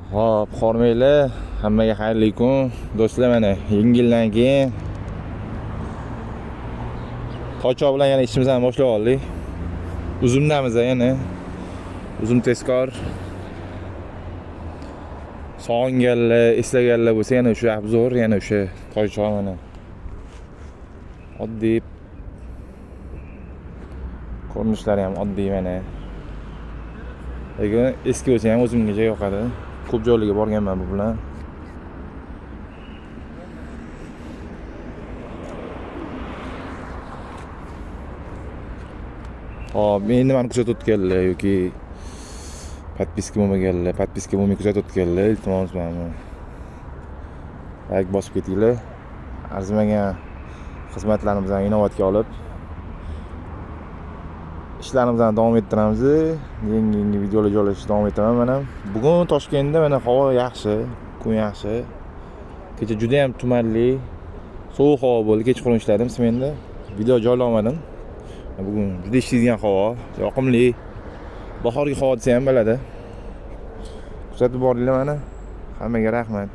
Hop, hormanglar. Hammaga xayrli kun. Do'stlar, mana yangi yildan keyin Toychoq bilan yana ishimizni boshlab oldik. Uzumdamiz yana. Uzum tezkor. Sog'inganlar, eslaganlar bo'lsa, yana o'sha обзор, yana o'sha Toychoq mana. Oddiy ko'rinishlari ham oddiy mana. Lekin eski bo'lsa ham o'zimgacha yoqadi. Ko'p joylarga borganman bu bilan. Hop, endi mani kuzatayotganlar yoki подписка bo'lmaganlar, подписка bo'lmay kuzatayotganlar, iltimos, mana layk bosib ketinglar. Arzimagan xizmatlarimizni inobatga olib ishlarimizni davom ettiramiz. Yangi-yangi videolar joylashni davom ettiraman mana. Bugun Toshkentda mana havo yaxshi, kun yaxshi. Kecha juda ham tumanli, sovuq havo bo'ldi. Kechqurun ishladim smenda. Video joylay olmadim. Bugun juda ishlaydigan havo, yoqimli. Bahorgi havo desa ham bo'ladi. Kuzatib boringlar mana. Hammaga rahmat.